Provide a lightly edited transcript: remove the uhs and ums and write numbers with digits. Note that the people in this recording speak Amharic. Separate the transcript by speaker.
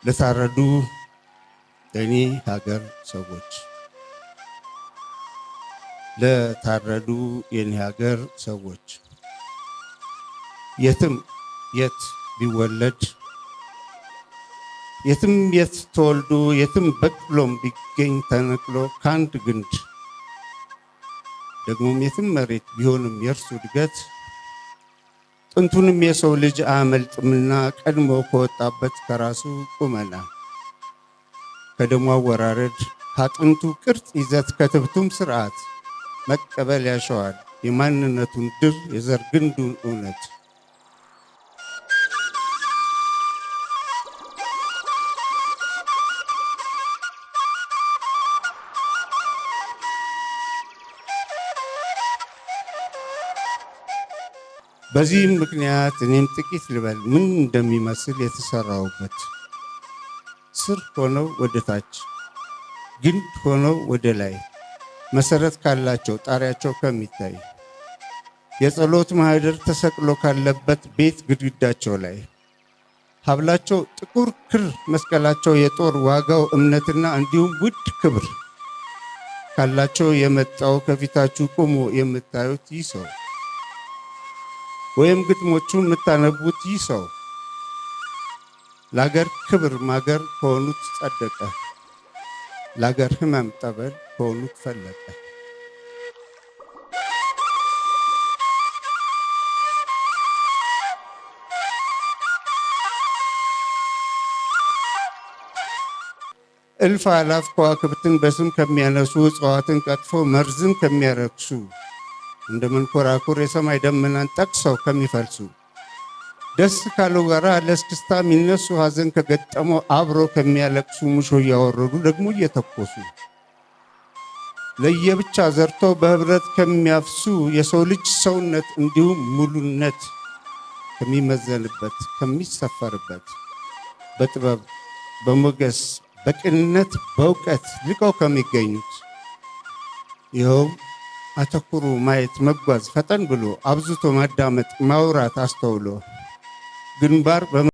Speaker 1: ለታረዱ ለእኔ ሀገር ሰዎች፣ ለታረዱ የኔ ሀገር ሰዎች፣ የትም የት ቢወለድ፣ የትም የት ተወልዶ፣ የትም በቅሎም ቢገኝ ተነቅሎ ከአንድ ግንድ፣ ደግሞም የትም መሬት ቢሆንም የእርሱ እድገት፣ ጥንቱንም የሰው ልጅ አያመልጥምና ቀድሞ ከወጣበት ከራሱ ቁመና፣ ከደሙ አወራረድ፣ ከአጥንቱ ቅርጽ ይዘት፣ ከትብቱም ስርዓት መቀበል ያሻዋል የማንነቱን ድር፣ የዘር ግንዱን እውነት። በዚህም ምክንያት እኔም ጥቂት ልበል ምን እንደሚመስል የተሰራውበት። ስር ሆነው ወደ ታች፣ ግንድ ሆነው ወደ ላይ፣ መሰረት ካላቸው ጣሪያቸው ከሚታይ፣ የጸሎት ማህደር ተሰቅሎ ካለበት ቤት ግድግዳቸው ላይ፣ ሀብላቸው ጥቁር ክር፣ መስቀላቸው የጦር ዋጋው እምነትና እንዲሁም ውድ ክብር ካላቸው የመጣው ከፊታችሁ ቆሞ የምታዩት ይህ ሰው ወይም ግጥሞቹ የምታነቡት ይህ ሰው ለአገር ክብር ማገር ከሆኑት ጸደቀ፣ ለአገር ሕመም ጠበል ከሆኑት ፈለቀ። እልፍ አላፍ ከዋክብትን በስም ከሚያነሱ፣ እጽዋትን ቀጥፎ መርዝን ከሚያረክሱ፣ እንደ መንኮራኩር የሰማይ ደመናን ጠቅሰው ከሚፈልሱ፣ ደስ ካለው ጋራ ለእስክስታ የሚነሱ፣ ሐዘን ከገጠመው አብሮ ከሚያለቅሱ፣ ሙሾ እያወረዱ ደግሞ እየተኮሱ፣ ለየብቻ ዘርተው በህብረት ከሚያፍሱ፣ የሰው ልጅ ሰውነት እንዲሁም ሙሉነት ከሚመዘንበት ከሚሰፈርበት፣ በጥበብ፣ በሞገስ፣ በቅንነት፣ በእውቀት ልቀው ከሚገኙት፣ ይኸውም አተኩሩ ማየት፣ መጓዝ ፈጠን ብሎ፣ አብዝቶ ማዳመጥ፣ ማውራት አስተውሎ፣ ግንባር